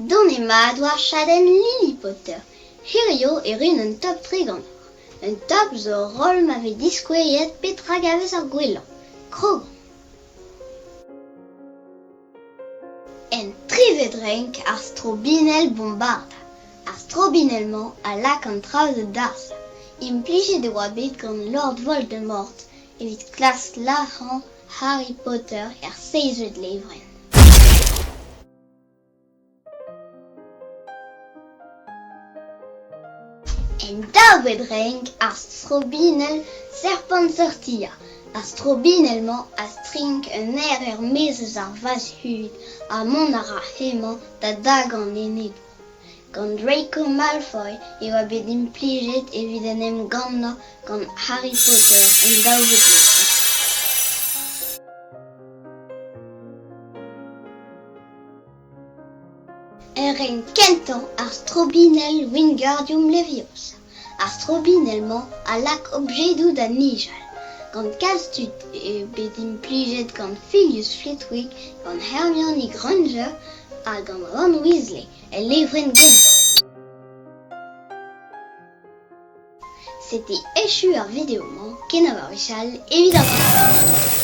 Donemat war chadenn Lili Potter. Hirio e rin un top-tre ganeoch. Un top zo ur roll ma vez diskouezet petra 'gavez ar gwellañ. Krog on. En trivet renk ar strobinell bombardañ. Ar strobinell-mañ a lak an traoù da darzhañ. Implijet e oa bet gant Lord Voldemort evit klask lazhañ Harry Potter er seizhvet levrenn. En daouvet renk ar strobinell Serpensortia. Ar strobinell-mañ a strink un aer er-maez eus ar vazh-hud ha mont a ra hemañ da dagañ an enebour. Gant Draco Malfoy e oa bet implijet evit en em gannañ gant Harry Potter en daouvet levrenn. Er renk kentañ ar strobinell Wingardium Leviosa. Ar strobinell-mañ a lak objedoù da nijal. Gant kalz tud eo bet implijet gant Filius Flitwick, gant Hermione Granger ha gant Ron Weasley el levrenn gentañ. Setu echu ar video-mañ, kenavo ar wech all evit ar.